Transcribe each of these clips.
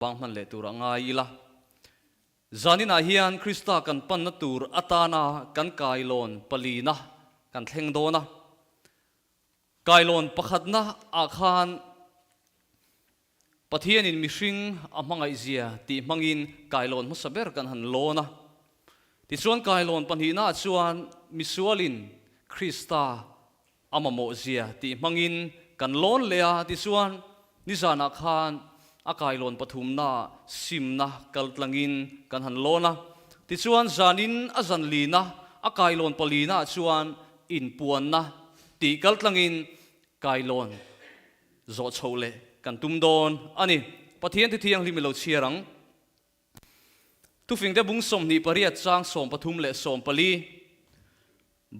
Bang hman leh tur a ngai ila. Zaninah hian Krista kan panna tur atana kan kailawn palina kan thleng dawn a. Kailawn pakhatna ah khan Pathianin mihring a hmangaihzia tih hmangin kailawn hmasa ber kan han lawn a. Tichuan kailawn pahnihna ah chuan misualin Krista a mamawhzia tih hmangin kan lawn leh a, tichuan nizanah khan a kailawn pathumnaah simna kal tlangin kan han lawn a, tichuan zanin a zan lina a kailawn palinaah chuan inpuanna tih kal tlangin kailawn zawh chhoh leh kan tum dawn a ni. Pathian thi thianghlim i lo chhiar ang. Thufingte bung 28 chang 13 leh 14,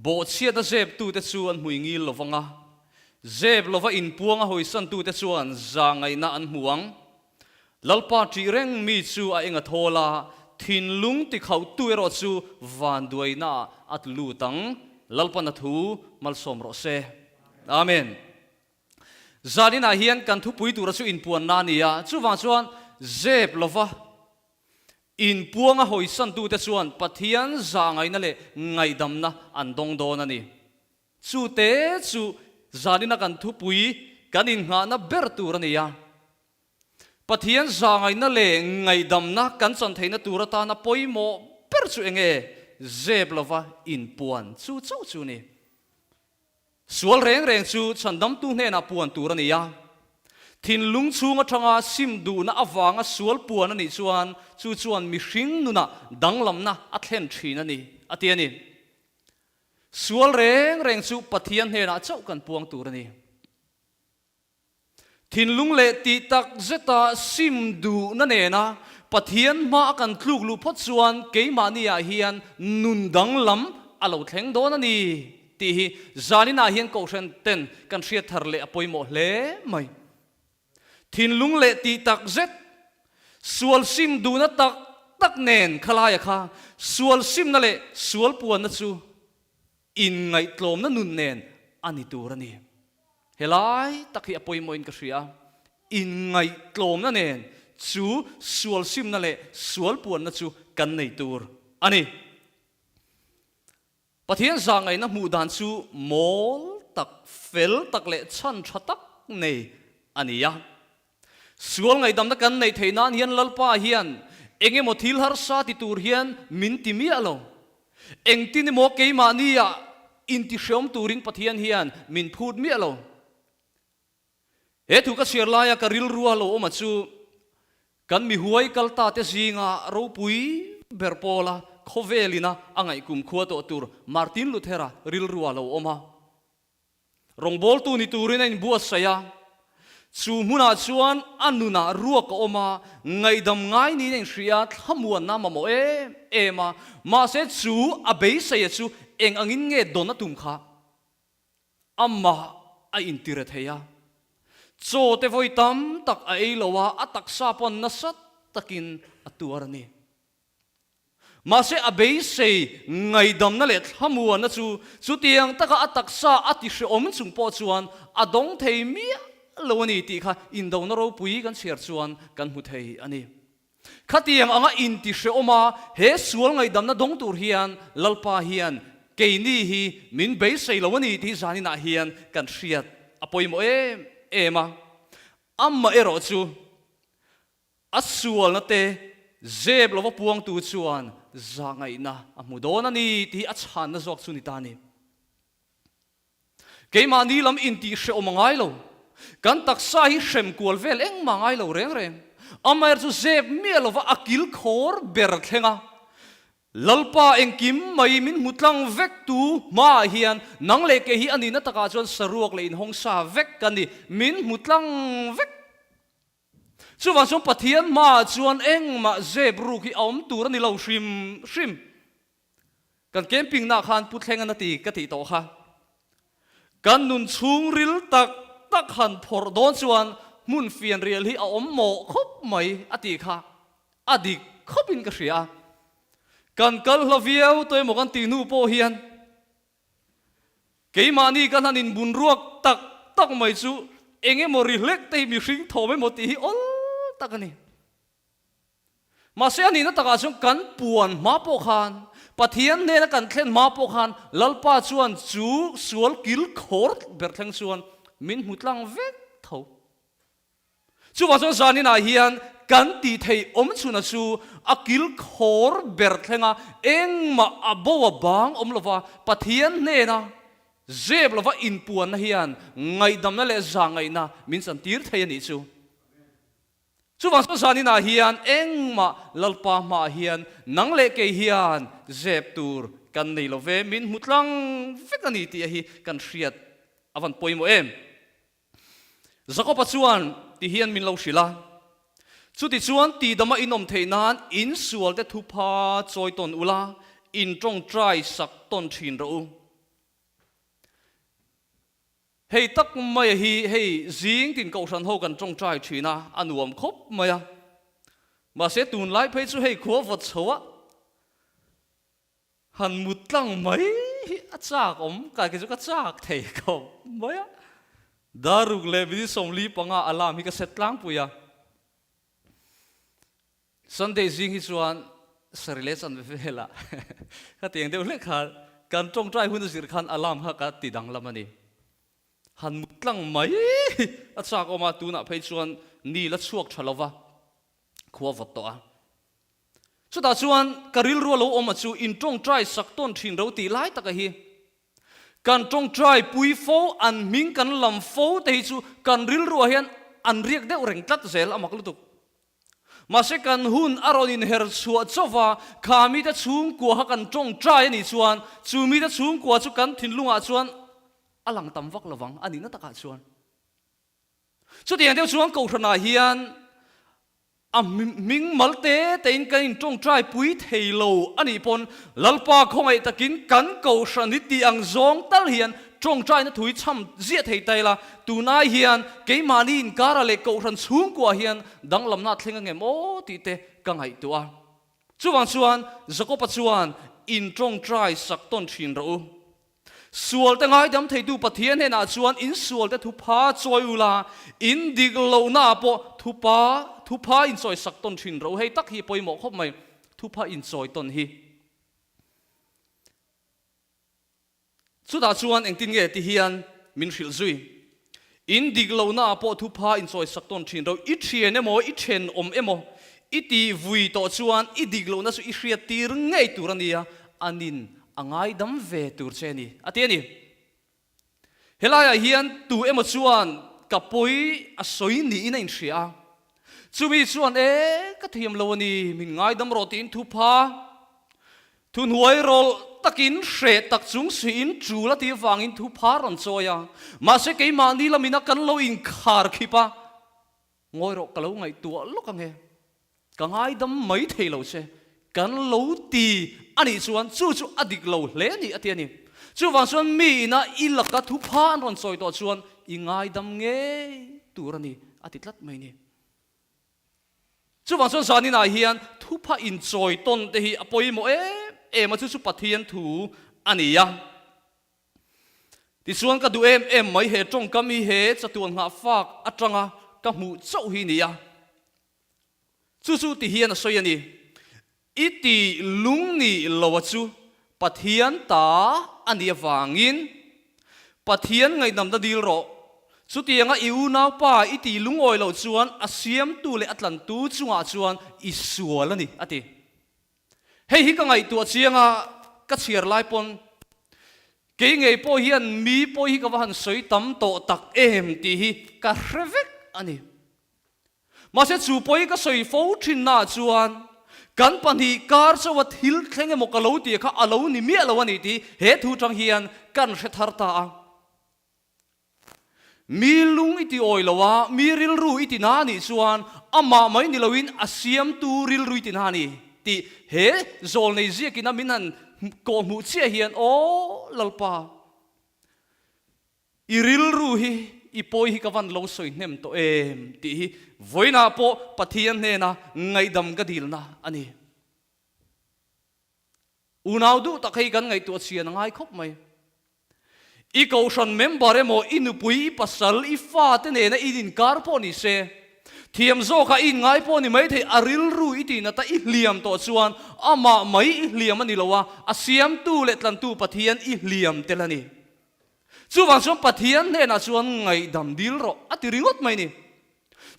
Bawhchhiatna zeptute chu an hmui ngil lo vang a, zep lova inpuanga hawisantute chuan zahngaihna an hmu ang. Lalpa ṭih reng mi chu a eng a thawl a, thinlung tikhauhtu erawh chu vanduainaah a tlu lut ang. Lalpan a thu malsawm rawh se. Amen. Zaninah hian kan thupui tura chu inpuanna a ni a, chuvang chuan zep lova inpuanga hawisantute chuan Pathian zahngaihna leh ngaihdamna an dawng dawn a ni. Chute chu zanina kan thupui kan innghahna ber tur a ni a. Pathian zahngaihna leh ngaihdamna kan chan theihna tur atana pawimawh ber chu enge? Zep lova inpuan chu chauh chu a ni. Sual reng reng chu chhandamtu hnenah puan tur a ni a. Thinlung chhung atanga sim duhna avanga sual puan a nih chuan chu chuan mihring nunah danglamna a thlen thin a ni, a ti a ni. Sual reng reng chu Pathian hnenah chauh kan puang tur a ni. Thinlung leh tih tak zeta sim duhna nena Pathian hma a kan tluk luh phawt chuan keimahniah hian nun danglam a lo thleng dawn a ni tih hi zaninah hian Kohhran ten kan hriat thar leh a pawimawh hle mai. Thinlung leh tih tak zet, sual sim duhna tak tak nen khalaia kha sual simna leh sual puanna chu Inngaihtlawmna nun nen a ni tur a ni. Helai tak hi a pawimawhin ka hria. Inngaihtlawmna nen chu sual simna leh sual puanna chu kan nei tur a ni. Pathian zahngaihna hmuh dan chu mawl tak, fel tak leh chhan tha tak nei a ni a. Sual ngaihdamna kan neih theih nan hian Lalpa hian eng emaw thil harsa ti tur hian min ti miah lo. Engtin emaw keimahnia intihreawm turin Pathian hian min phut miah lo. He thu ka chhiar laia ka rilrua lo awma chu kan mihuai kal ta te zinga ropui ber pawla khawvelina a ngaih kumkhua tawh tur Martin Luthera rilrua lo awm a. Rawngbawltu ni turin a inbuatsaih a, chu hmunah chuan a nunah ruak a awm a, ngaihdam ngai niin a inhria a, thlamuanna a mamawh em em a, mahse chu a beiseia chu eng angin nge dawn a tum kha amah a intire thei a, chaw te vawi tam tak a ei lo a, a taksa pawn nasa takin a tuar a ni. Mahse a beisei ngaihdamna leh thlamuanna chu chutiang taka a taksa a tihrehawm chung pawh chuan a dawng thei miah lo a ni tih kha indona ropui kan chhiar chuan kan hmu thei a ni. Khatiang anga intihrehawm a he sual ngaihdamna dawng tur hian Lalpa hian keini hi min beisei lo a ni tih zaninah hian kan hriat a pawimawh em em a. Amaherawh chu A sualna te zep lova puangtu chuan zahngaihna a hmu dawn a ni tih hi a chhanna zawk chu ni ta a ni. Keimahni lam intih hrehawm a ngai lo. Kan taksa hi hrem kual vel engmah a ngai lo reng reng. Amaherawhchu chu zep miah lova a kil khawr ber thleng a, Lalpa engkim mai min hmu tlang vek tu hmaah hian nang leh kei hi a nihna takah chuan saruak leh inhawng sa vek ka ni, min hmu tlang vek. Chuvang chuan Pathian hmaah chuan engmah zep ruk hi a awm tur a ni lo hrim hrim. Kan camping nah khan Pu Thlengan a ti ka tih tawh kha. Kan nun chhungril tak tak han phawrh dawn chuan hmun fianrial hi a awm mawh khawp mai a tih kha a dik khawpin ka hria. Kan kal hla viau tawh emaw kan tih hnu pawh hian Keimahni ka hlan inbun ruak tak tak mai chu eng emaw ri hlek te hi mihring thawm emaw tih hi awl tak a ni. Mahse a nihna takah chuan kan puan hma pawh khan, Pathian hnena kan thlen hma pawh khan Lalpa chuan chu sual kil khawr ber thleng chuan min hmu tlang vek tho. Chuvang chuan zaninah hian kan tih theih awm chhuna chu a kil khawr ber thlenga engmah a bo a bang awm lova Pathian hnena zep lova inpuanna hian ngaihdamna leh zahngaihna min chantir thei a nih chu. Chuvang chuan zaninah hian engmah Lalpa hmaah hian nang leh kei hian zep tur kan nei lo ve, min hmu tlang vek a ni tih hi kan hriat a van pawimawh em? Jakoba chuan ti hian min lo hrilh a, Chutichuan tihdama inawm theih nan insualte thupha chawi tawn ula, intawngtai sak tawn thin rawh u. Hei tak maia hi hei zing tin kohhran ho kan tawngtai thin a, a nuam khawp mai a. Mahse tunlai phei chu hei khua vawt chho a han mut tlang mai hi a chak awm, kai khi chu ka chak thei khawp mai a. Daruk leh minute 45 alarm hi ka set tlangpui a. Sunday zing hi chuan sarih leh chanve velah ka tiang deuh hlek khan kan tawngtai hun a zir khan alarm kha ka ti danglam a ni. Han mut tlang mai a chak awm a, tunah phei chuan ni la chhuak tha lova khua vawt tawh a. Chutah chuan ka rilru a lo awm a chu in tawngtai sak tawn thin ro tih lai taka hi kan tawngtai pui fo, an hming kan lam fo te hi chu kan rilruah hian an riak deuh reng tlat zel a mak lutuk. Mahse kan hun a rawn inher chhuah chauh va, kha mite chhungkua kha kan tawngtai a nih chuan chu mite chhungkua chu kan thinlungah chuan a lang tam vak lovang a nihna takah chuan. Chutiang deuh chuan Kohhranah hian a hming mal te tein kan intawngtai pui thei lo a nih pawn Lalpa khawngaih takin kan Kohhran hi tih ang zawng tal hian Tawngtaina thui chham ziah thei ta ila, tunai hian keimahni inkara leh kohhran chhungkuah hian danglamna a thleng angem aw tih te ka ngaihtuah a. Chuvang chuan Jakoba chuan in tawngtai sak tawn thin rawh u. Sualte ngaidam theitu Pathian hnenah chuan in sualte thupha chawi ula, in dik lohnaah pawh thupa thupha inchawi sak tawn thin rawh u. Hei tak hi pawimawh khawp mai, thupha inchawi tawn hi. Chutah chuan engtin nge ti hian min hrilh zui? In dik lohnaah pawh thupha inchawisak tawn thin ro. I thian emaw, i thenawm emaw i ti vui tawh chuan i dik lohna chu i hriat tir ngei tur a nia, anin a ngaidam ve tur che a ni, a ti a ni. Helaiah hian tu emaw chuan ka pawi a sawi niin a inhria a. Chumi chuan, E, ka thiam lo a ni, min ngaidam rawh tiin thupha Thuhnuai rawlh takin hreh tak chung suiin tul a tih avangin thu phar rawn chawi a, mahse keimahni lamina kan lo inkhar khip a, Ngawi rawh ka lo ngaihtuah lawk ange, ka ngaidam mai thei lo che, kan lo ti a nih chuan chu chu a dik lo hle a ni a ti a ni. Chuvang chuan mi ina i laka thu phar an rawn chawi tawh chuan i ngaidam ngei tur a ni a ti tlat mai ni. Chuvang chuan zaninah hian thupha inchawi tawn te hi a pawimawh em em a, chu chu Pathian thu a ni a. Tichuan ka duh em em mai he tawngkam hi he chatuan nghah fak atanga ka hmuh chauh hi ni a. Chu chu ti hian a sawi a ni, I ti lung nih lo a chu Pathian ta a nih avangin Pathian ngaihnamna dil rawh. Chutianga i unaupa i ti lungawi loh chuan a siamtu leh a tlantu chungah chuan i sual a ni, a ti. Hei hi ka ngaihtuah chiang a, ka chhiar lai pawn kei ngei pawh hian mi pawh hi ka va han sawi tam tawh tak em tih hi ka hre vek a ni. Mahse chu pawi ka sawi fo thinnaah chuan kan pahnih kar chauha thil thleng emaw ka lo tih kha a lo ni miah lo a ni tih he thu tang hian kan hre thar ta a. Mi lung i ti awi lo a, mi rilru i ti na a nih chuan amah mai ni loin a siamtu rilru i ti na a ni tih he zawlnei ziakin a min han kawhhmuh chiah hian aw Lalpa, I rilru hi i pawi hi ka van lo sawi hnem tawh em tih hi vawiinah pawh Pathian hnena ngaihdam ka dilna a ni. Unau duh tak hei kan ngaihtuah chhian a ngai khawp mai. I kohhran member emaw, i nupui, i pasal, i fate nena in inkar pawh ni se. Thiam zawkah i inngai pawh ni maithei, a rilru i tih nata i hliam tawh chuan amah mai i hliam a ni lo a, a siamtu leh tlantu Pathian i hliam tel a ni. Chuvang chuan Pathian hnenah chuan ngaihdam dil rawh a ti ringawt mai ni.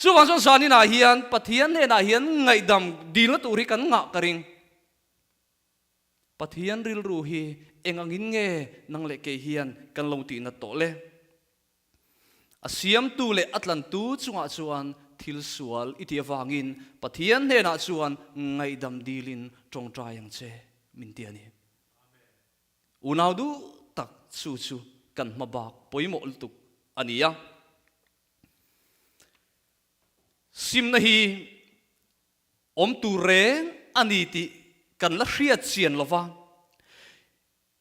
Chuvang chuan zaninah hian Pathian hnenah hian ngaihdam dilna tur hi kan ngah ka ring. Pathian rilru hi eng angin nge nang leh kei hian kan lo tihnat tawh le? A siamtu leh a tlantu chungah chuan thil sual i tih avangin Pathian hnenah chuan ngaihdam dilin tawngtai ang che min ti a ni. Unau duh tak chu chu kan hma bak pawimawh lutuk a ni a. Simna hi awm tur reng a ni tih kan la hriat chian lova.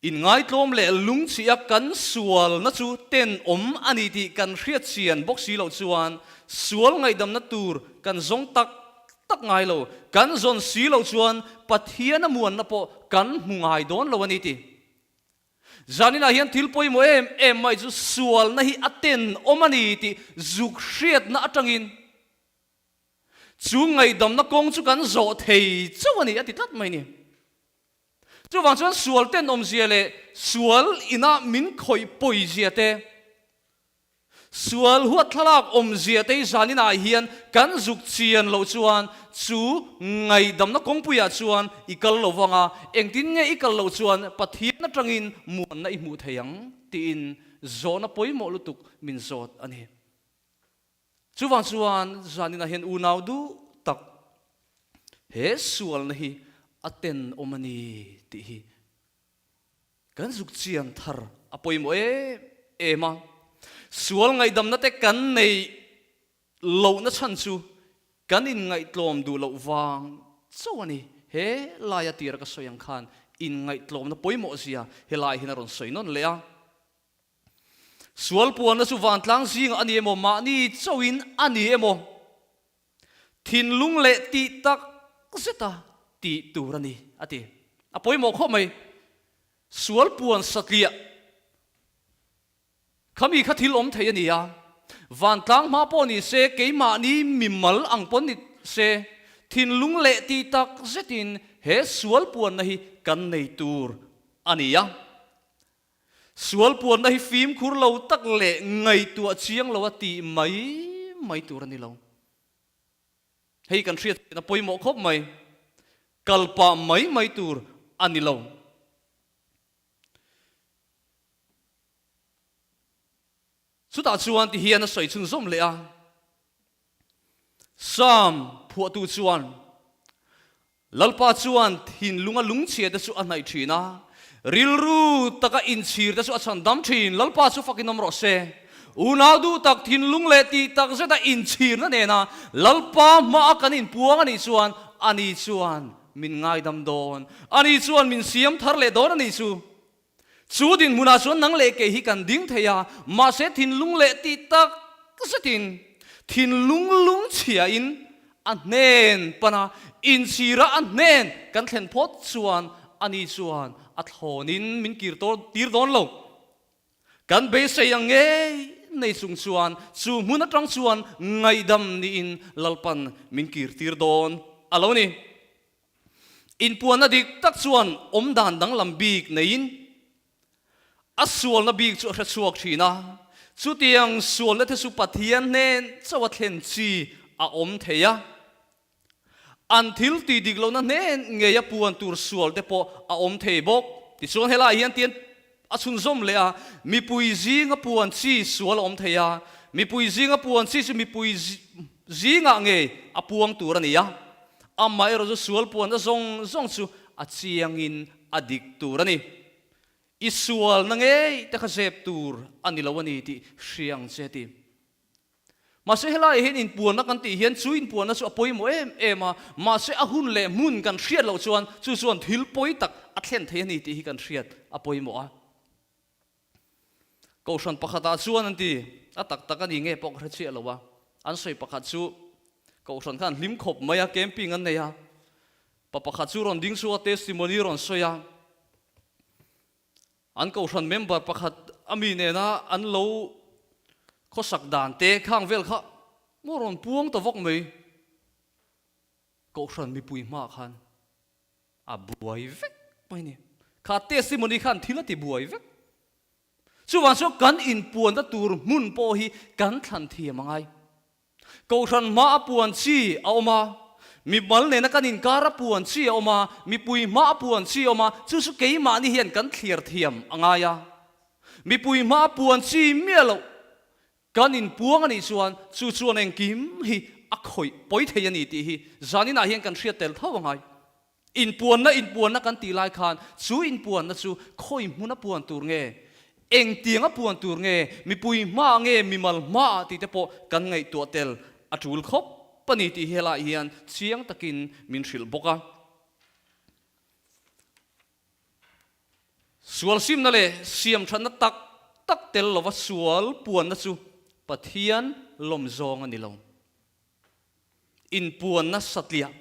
Inngaitlawm leh lungchhia kan sualna chu tenawm a ni tih kan hriat chian bawk si loh chuan sual ngaihdamna tur kan zawng tak tak ngai lo. Kan zawn si loh chuan Pathiana muanna pawh kan hmu ngai dawn lo a ni ti. Zaninah hian thil pawimawh em em mai chu sualna hi a tenawm a ni tih zuk hriatna atangin chu ngaihdamna kawng chu kan zawh thei chauh a ni a ti tlat mai ni. Chuvang chuan sual tenawmzia leh sual ina min khawih pawizia te, sual huat thlalak awmzia te hi zaninah hian kan zuk chian loh chuan chu ngaihdamna kawngpuiah chuan i kal lo vang a, engtin nge i kal loh chuan Pathian atangin muanna i hmuh thei ang tiin zawhna pawimawh lutuk min zawt a ni. Chuvang chuan zaninah hian unau duh tak he sualna hi a tenawm a ni tih hi kan zuk chian thar a pawimawh em em a. Sual ngaihdamna te kan neih lohna chhan chu kan inngaihtlawm duh loh vang chauh a ni. He laia tira ka sawi ang khan inngaihtlawmna pawimawh zia helai hian a rawn sawi nawn leh a. Sual puanna chu vantlang zingah a ni emaw, mahni chauhin a ni emaw, thinlung leh tih tak zeta tih tur a ni, a ti. A pawimawh khawp mai. Sual puan satliah kha mi kha thil awm thei a ni a, vantlang hma pawh ni se, keimahni mimal ang pawn ni se, thinlung leh tih tak zetin he sual puanna hi kan nei tur a ni a. Sual puanna hi fimkhur lo tak leh ngaihtuah chiang lo a tih mai mai tur a ni lo. Hei kan hriat theihna pawimawh khawp mai. Kal pah mai mai tur a ni lo. Chutah chuan ti hian a sawi chhunzawm leh a, Psalm phuahtu chuan, Lalpa chuan thinlunga lungchhia te chu a hnaih thin a, rilru taka inchhir te chu a chhan dam thin. Lalpa chu fakin awm rawh se. Unau duh tak thinlung leh tih tak zeta inchhirna nena Lalpa hmaa kan inpuang a nih chuan ani chuan min ngaidam dawn, ani chuan min siam thar leh dawn a nih chu. Chu dinhmunah chuan nang leh kei hi kan ding thei a, mahse thinlung leh tih tak zetin thinlung lungchhiain a hnen pan a, inchhira a hnen kan thlen phawt chuan ani chuan a thlawnin min kir tir dawn lo. Kan beisei ang ngei nei chung chuan chu hmun atang chuan ngaihdam niin Lalpan min kir tir dawn a lo ni. Inpuanna dik tak chuan awmdan danglam bik neiin a sualna bik chu a hre chhuak thin a, chutiang sualna te chu Pathian hnen chauh a thlen chi a awm thei a. An thil tih dik lohna hnen ngei a puan tur sual te pawh a awm thei bawk. Tichuan helaiah hian tian A chhunzawm leh a, mipui zinga puan chi sual a awm thei a, mipui zinga puan chi chu mipui zingah ngei a puang tur a ni a, amaherawh chu sual puanna zawng zawng chu a chiangin a dik tur a ni. I sualna ngei te kha zep tur a ni lo a ni tih hria ang che ti. Mahse helaiah hian inpuanna kan tih hian chu inpuanna chu a pawimawh em em a, mahse a hun leh hmun kan hriat loh chuan chu chuan thil pawi tak a thlen thei a ni tih hi kan hriat a pawimawh a. Kohhran pakhatah chuan an ti, a tak tak a ni nge pawh ka hre chiah lo a, an sawi pakhat chu Kohhran khan hlim khawp mai a, camping an nei a, pa pakhat chu rawn ding chhuak a, testimony rawn sawi a, An kohhran member pakhat a mi nena an lo khawsak dan te khang vel kha. Maw rawn puang ta vak mai. Kohhran mipui hmaah khan a buai vek mai ni. Kha testimony khan thil a ti buai vek. Chuvang chuan kan inpuanna tur hmun pawh hi kan thlan thiam a ngai. Kohhran hma a puan chi a awm a, mimal nena kan inkar a puan chi a awm a, mipui hma a puan chi a awm a, chu chu keimahni hian kan thliar thiam a ngai a. Mipui hma a puan chi miah loh kan inpuang a nih chuan chu chuan engkim hi a khawih pawi thei a ni tih hi zaninah hian kan hriat tel tho a ngai. Inpuanna inpuanna kan tih lai khan chu inpuanna chu khawi hmuna puan tur nge, engtianga puan tur nge, mipui hmaah nge mimal hmaah tih te pawh kan ngaihtuah tel a tul khawp a ni tih hi helaiah hian chiang takin min hrilh bawk a. Sual simna leh siamthatna tak tak tel lova sual puanna chu Pathian lawmzawng a ni lo. Inpuanna satliah.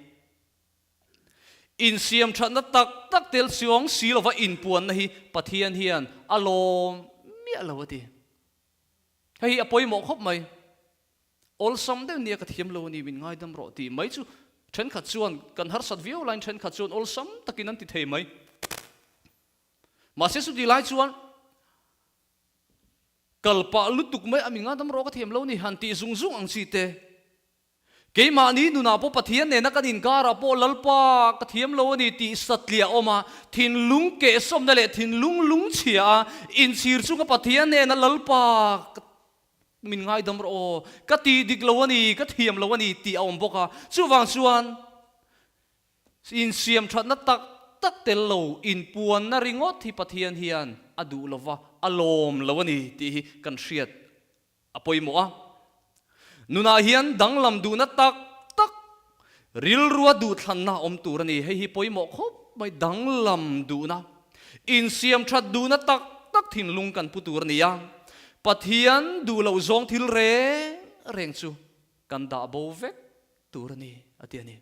Insiam thatna tak tak tel chuang si lova inpuanna hi Pathian hian a lawm miah lo a ti. Hei hi a pawimawh khawp mai. Awlsam deuh nia ka thiam lo a ni, min ngaidam rawh tih mai chu thenkhat chuan kan harsat viau laiin thenkhat chuan awlsam takin an ti thei mai. Mahse chuti lai chuan kal pah lutuk mai a mi ngaidam rawh ka thiam lo a ni han tih zung zung ang chi te. Keimahni nunah pawh Pathian nena kan inkarah pawh Lalpa ka thiam lo a ni tih satliah awm a, thinlung kehsawmna leh thinlung lungchhia a inchhir chunga Pathian nena Lalpa ka min ngaidam rawh aw, ka tih dik lo a ni, ka thiam lo a ni tih a awm bawk a. Chuvang chuan insiam thatna tak tak tel lo inpuanna ringawt hi Pathian hian a duh lova, a lawm lo a ni tih hi kan hriat A pawimawh a. Nunah hian danglam duhna tak tak, rilrua duhthlanna awm tur a ni. Hei hi pawimawh khawp mai, danglam duhna, insiam that duhna tak tak thinlung kan pu tur a ni a. Pathian duh loh zawng thil reng reng chu kan dah bo vek tur a ni, a ti a ni.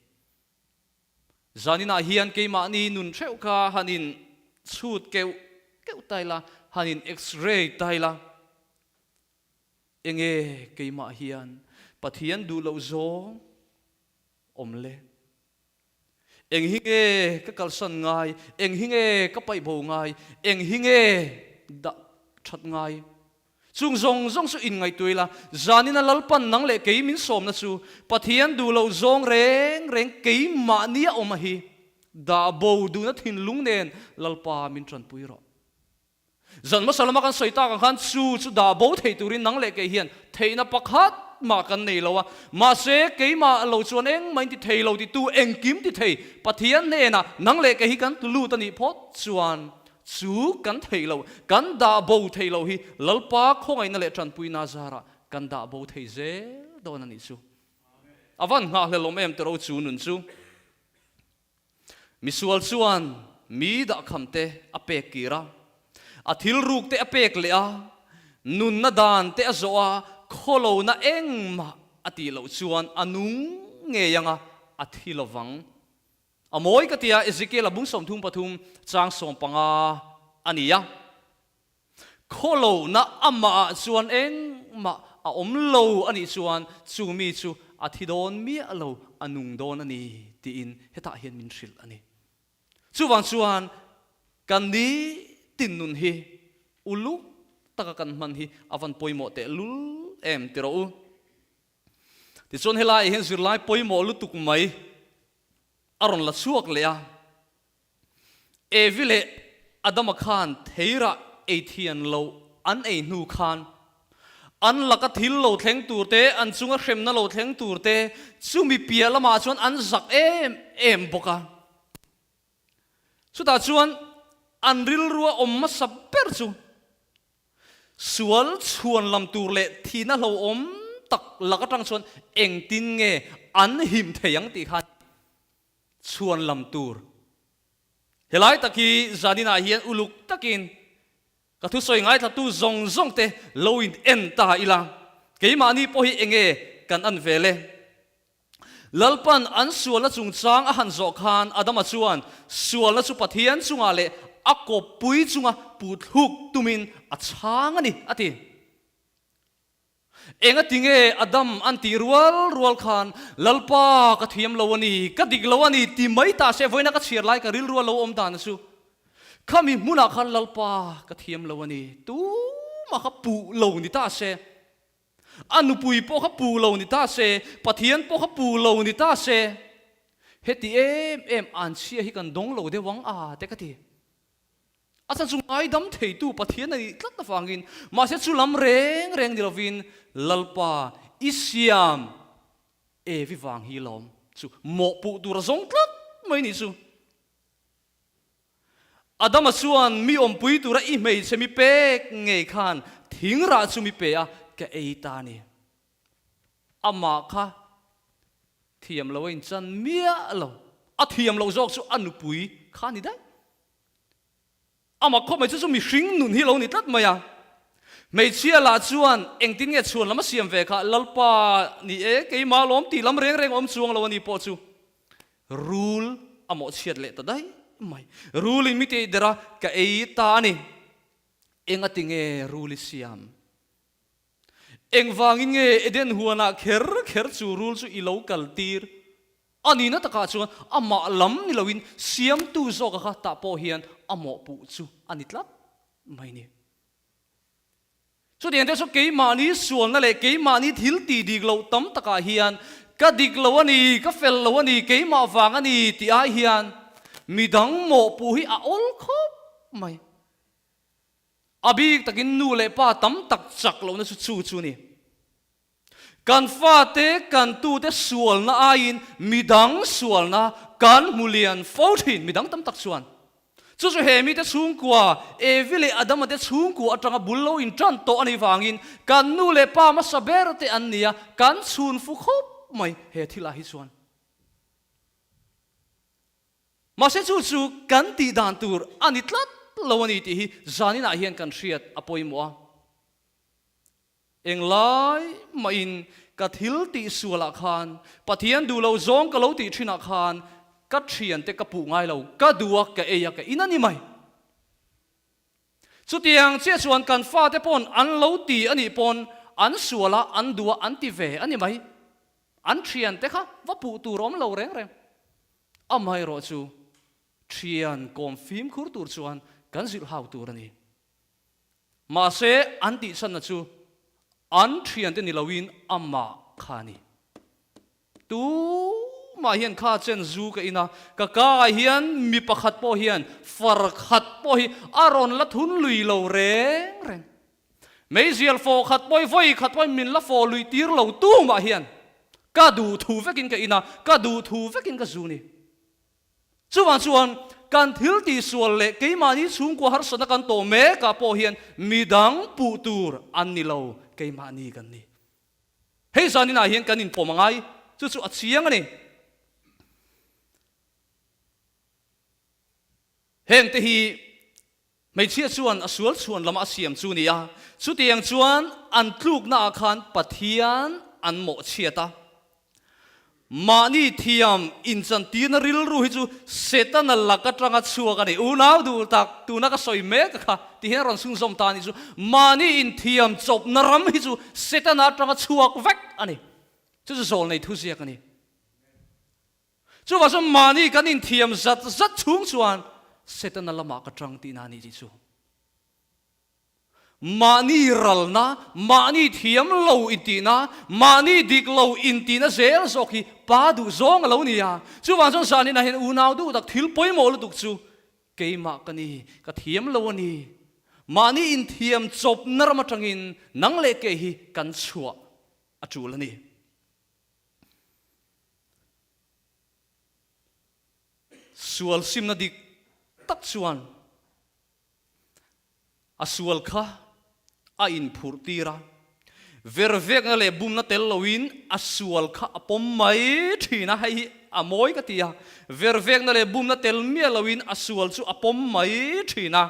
Zaninah hian keimahni nun theuh kha han in chhut keuh keuh ta ila, han in x-ray ta ila, enge keimah hian Pathian duh loh zawng awm le? Eng hi nge ka kalsan ngai? Eng hi nge ka paih bo ngai? Eng hi nge dah that ngai? Chung zawng zawng chu inngaihtuah ila, zanina Lalpan nang leh kei min sawmna chu Pathian duh loh zawng reng reng keimahni a awm a hi, dah bo duhna thinlung nen Lalpa min tanpui rawh. Zan hmasa lama kan sawi tak ang khan chu chu dah bo thei turin nang leh kei hian theihna pakhat mah kan nei lo a, mahse keimah lo chuan engmah in ti thei lo titu engkim ti thei Pathian hnenah nang leh kei hi kan lut a nih phawt chuan Chu kan theih loh, kan dah bo theih loh hi Lalpa khawngaihna leh tanpuina zarah kan dah bo thei zel dawn a nih chu. A van nghahhlelawm em tiro chu nun chu. Misual chuan mi dahkham te a pek kir a, a thil ruk te a pek leh a, nunna dan te a zawh a, khawlona engmah a tih loh chuan a nung ngei anga a thi lovang. A mawi ka tia Ezekiel a bung 33 chang 15 a ni a. Khawlohna amahah chuan engmah a awm lo a nih chuan chu mi chu a thi dawn miah lo, a nung dawn a ni tiin hetah hian min hrilh a ni. Chuvang chuan kan nitin nun hi uluk taka kan hman hi a van pawimawh tehlul em ti rawh u. Tichuan helaiah hian zirlai pawimawh lutuk mai a rawn la chhuak leh a. Evi leh Adama khan theirah ei thian lo an ei hnu khan an laka thil lo thleng tur te, an chunga hremna lo thleng tur te chumi piah lamah chuan an zak em em bawk a. Chutah chuan an rilrua awm hmasa ber chu Sual chhuan lam tur leh thihna hlauhawm tak lak atang chuan engtin nge an him thei ang tih khan chhuan lam tur. Helai tak hi zaninah hian uluk takin ka thusawi ngaithlatu zawng zawng te lo in en ta ila, keimahni pawh hi enge kan an vel e. Lalpan an sualna chungchang a han zawh khan Adama chuan sualna chu Pathian chungah leh a kawppui chunga puhthluk tumin a chhang a ni, a ti. Engati nge Adam an tih rual rual khan, Lalpa, ka thiam lo a ni, ka dik lo a ni ti mai ta se, vawiina ka chhiar lai ka rilru a lo awm dan chu, khami hmunah khan Lalpa, ka thiam lo a ni, tumah kha puh lo ni ta se, a nupui pawh kha puh lo ni ta se, Pathian pawh kha puh lo ni ta se, heti em em anchhia hi kan dawng lo deuh ang a te ka ti. A chhan chu ngaidam theitu Pathian a nih tlat avangin, mahse chu lam reng reng ni lovin Lalpa i siam Evi vang hi lawm chu mawhpuh tur a zawng tlat mai nih chu. Adama chuan mi awmpui tura i hmeichhe mi pek ngei khan thing rah chu mi pe a, ka ei ta a ni. Amah kha thiam lo a inchan miah lo, a thiam loh zawk chu a nupui kha a ni daih. Amah khawp mai chu chu mihring nun hi lo ni tlat mai a. Hmeichhia lah chuan engtin nge chhuan lam a siam ve kha Lalpa ni e, keimah lawm tih lam reng reng awm chuang lo a ni pawh chu rul a mawhchhiat leh ta daih mai. Rulin mi tih der a, ka ei ta a ni. Engati nge rul i siam? Engvangin nge Eden huanah kher kher chu rul chu i lo kal tir? A nihna takah chuan amah lam ni loin siamtu zawka kha tah pawh hian a mawhpuh chu a ni tlat mai ni. Chutiang te chu keimahni sualna leh keimahni thil tih dik loh tam takah hian ka dik lo a ni, ka fel lo a ni, keimah vang a ni tih ai hian midang mawhpuh hi a awl khawp mai. A bik takin nu leh pa tam tak chak lohna chu chu chu a ni. Kan fate, kan tute sualna aiin midang sualna kan hmu lian fo thin, midang tam tak chuan. Chu chu he mite chhungkua, Evi leh Adama te chhungkua atanga bul lo intan tawh a nih vangin kan nu leh pa hmasa ber te an ni a, kan chhunfu khawp mai he thilah hi chuan. Mahse chu chu kan tih dan tur a ni tlat lo a ni tih hi zaninah hian kan hriat a pawimawh a. Englai mahin ka thil tih sualah khan Pathian duh lo zawng ka lo tih thinah khan ka thiante ka puh ngai lo, ka duh a, ka ei a, ka in a ni mai. Chutiang chiah chuan kan fate pawn an lo ti a nih pawn an sual a, an duh a, an ti ve a ni mai. An thiante kha va puh tur awm lo reng reng. Amaherawh chu thian kawm fimkhur tur chuan kan zilh hau tur a ni. Mahse an tihchhanna chu an thiante ni loin amah kha a ni. Tumah hian kha chen zu ka in a, ka ka ah hian mi pakhat pawh hian far khat pawh hi a rawn la thun lui lo reng reng. Meizial fawh khat pawh hi vawi khat pawh hi min la fawh lui tir lo tumah hian ka duh thu vekin ka in a, ka duh thu vekin ka zu ni. Chuvang chuan kan thil tihsual leh keimahni chhungkua harsatna kan tawh mekah pawh hian midang puh tur an ni lo, keimahni kan ni. Hei zaninah hian kan inpawm a ngai, chu chu a chiang a ni. Hengte hi Hmeichhia chuan a sual chhuan lama a siam chu ni a, chutiang chuan an tluknaah khan Pathian an mawhchhiat a. Mahni thiam inchantirna rilru hi chu Setana lak atanga chhuak a ni. Unau duh tak, tuna ka sawi mek a kha, ti hian a rawn chhunzawm ta a ni chu. Mahni inthiam chawpna ram hi chu Setana atanga chhuak vek a ni. Chu chu zawlnei thuziak a ni. Chuvah chuan mahni kan inthiam zat zat chhung chuan Setana lamah ka tang tihna a nih tih chu. Mahni ralna, mahni thiam lo intihna, mahni dik lo intihna zel zawk hi pa duh zawng a lo ni a. Chuvang chuan zaninah hian unau duh tak thil pawimawh lutuk chu keimah ka ni, ka thiam lo a ni. Mahni inthiam chawpna ram atangin nang leh kei hi kan chhuah a tul a ni. Sual simna dik tak chuan a sual kha a inphurh tir a, vervekna leh bumna tel loin a sual kha a pawm mai thin a, hei hi a mawi ka ti a, vervekna leh bumna tel miah loin a sual chu a pawm mai thin a.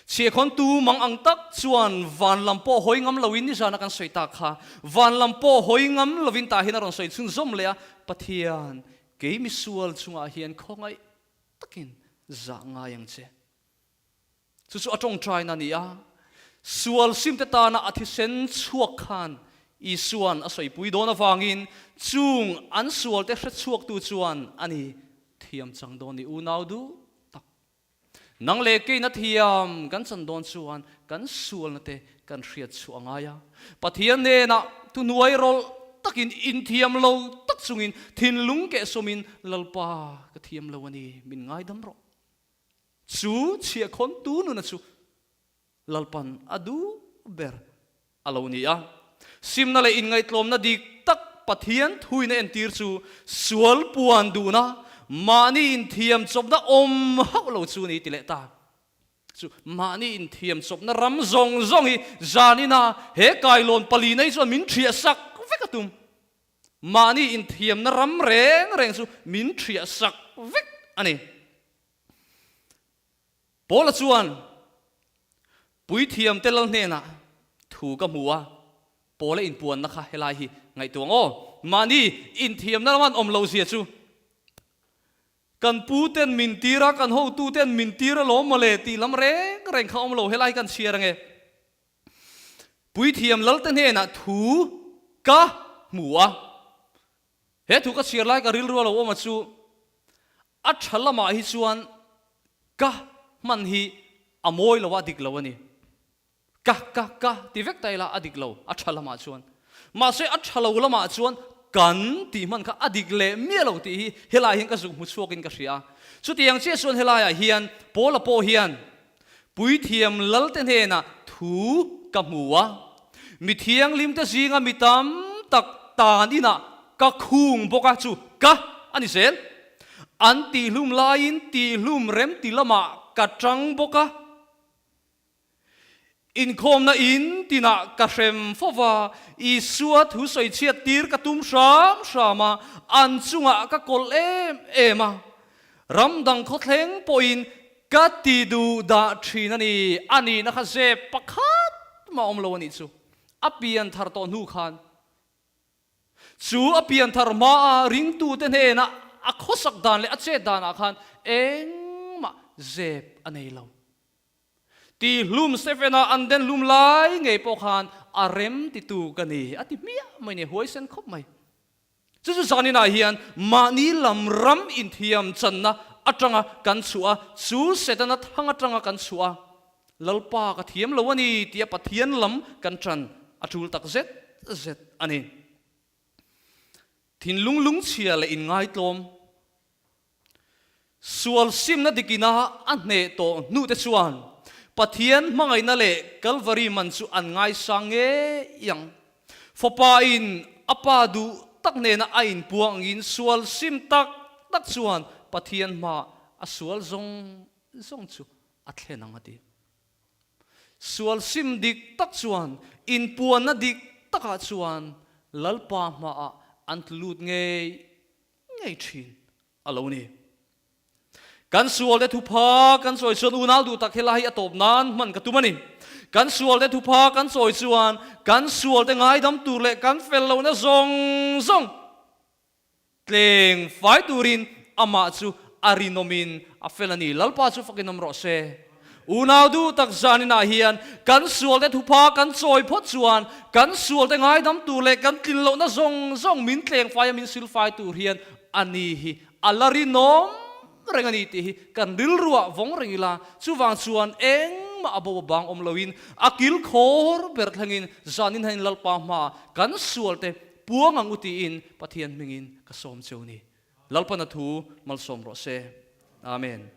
Chhiahkhawn tu mang ang tak chuan van lam pawh hawi ngam loin nizana kan sawi tak kha, van lam pawh hawi ngam lovin tah hian a rawn sawi chhunzawm leh a, Pathian, kei misual chungah hian khawngaih takin zah ngai ang che. Chu chu a tawngtaina a ni a, sual simte tana a thisen chhuak khan. Isua'n a sawipui dawn avangin chung an sualte hrechhuaktu chuan a ni thiam chang dawn ni unau duh tak. Nang leh keina thiam kan chan dawn chuan kan sualna te kan hriat chhuah a ngai a. Pathian hnenah thuhnuai rawlh takin inthiam lo tak chungin thinlung kehsawmin Lalpa ka thiam lo a ni, min ngaidam rawh. Chu chhiahkhawntu nuna chu Lalpan a duh ber a lo ni a. Simna leh inngaihtlawmna dik tak Pathian thuin a entir chu sual puan duhna, mahni inthiam chawpna awm hauh lo chu a ni ti leh ta. Chu mahni inthiam chawpna ram zawng zawng hi zanina he kailawn palina hi chuan min ṭhiah sak vek a tum. Mahni inthiamna ram reng reng chu min ṭhiah sak vek a ni. Paula chuan puithiamte lal hnenah thu ka hmu a, Paula inpuanna kha helai hi ngaihtuah ang aw. Mahni inthiamna lama an awm lo zia chu kan pu ten min tir a, kan hotu ten min tir alawm mawle tih lam reng reng kha awm lo, helai hi kan chhiar ange. Puithiam lalte hnenah thu ka hmu a, he thu ka chhiar lai ka rilru a lo awm a chu A tha lamah hi chuan ka hman hi a mawi lo a, a dik lo a ni. Ka, ka, ka ti vek ta ila a dik lo, a tha lamah chuan. Mahse a tha lo lamah chuan kan tih hman kha a dik leh miah lo tih hi helaiah hian ka zuk hmu chhuakin ka hria a. Chutiang chiah chuan helaiah hian Paula pawh hian Puithiam Lalte hnenah thu ka hmu a, mi thianghlimte zinga mi tam tak tan inah ka khung bawk a, chu ka a ni zel. An tihlum laiin tihlum remti lamah ka tang bawk a, inkhawmna in tinah ka hrem fo va, Isua thu sawichhiat tir ka tum hram hram a, an chungah ka kawlh em em a. Ram dang khawthleng pawhin Ka ti duh dah thin a ni, a nihna kha zep pakhat mah awm lo a nih chu. A pian thar tawh hnu khan chu a pian thar hmaa ringtute hnena a khawsak dan leh a chet danah khan engmah zep a nei lo. Ti hlum Stephen-a an den hlum lai ngei pawh khan a rem titu ka ni a ti hmiah mai ni, huaisen khawp mai. Chu chu zaninah hian mahni lam ram inthiam channa atanga kan chhuah a, chu Setana thang atanga kan chhuah a, Lalpa ka thiam lo a ni tia Pathian lam kan ṭan a ṭul tak zet zet a ni. Thinlung lungchhia leh inngaitlawm. Sual simna dikina a hneh tawh hnute chuan Pathian hmangaihna leh Kalvari man chu an ngaisang ngei ang. Fapa in a pa duh tak nena a inpuang angin sual sim tak tak chuan Pathian hma a sual zawng zawng chu a thlen ang a ti. Sual sim dik tak chuan inpuanna dik takah chuan Lalpa hmaah an tlu lut ngei ngei thin a lo ni. Kan sualte thupha kan sawi chuan unau duh tak helai hi a tawp nan hman ka tum a ni. Kan sualte thupha kan sawi chuan kan sualte ngaidam tur leh kan fel lohna zawng zawng tleng fai turin amah chu a rinawmin a fel a ni. Lalpa chu fakin awm rawh se. Unau duh tak zaninah hian kan sualte thupha kan chawi phawt chuan kan sualte ngaidam tur leh kan tlin lohna zawng zawng min tleng fai a min sil fai tur hian a ni hi a la rinawm reng a ni tih hi kan rilruah vawng reng ila chuvang chuan engmah a bo a bang awm loin a kil khawr ber thlengin zanin hian Lalpa hmaah kan sualte puang ang u tiin Pathian hmingin ka sawm cheu ni. Lalpana thu malsawm rawh se. Amen.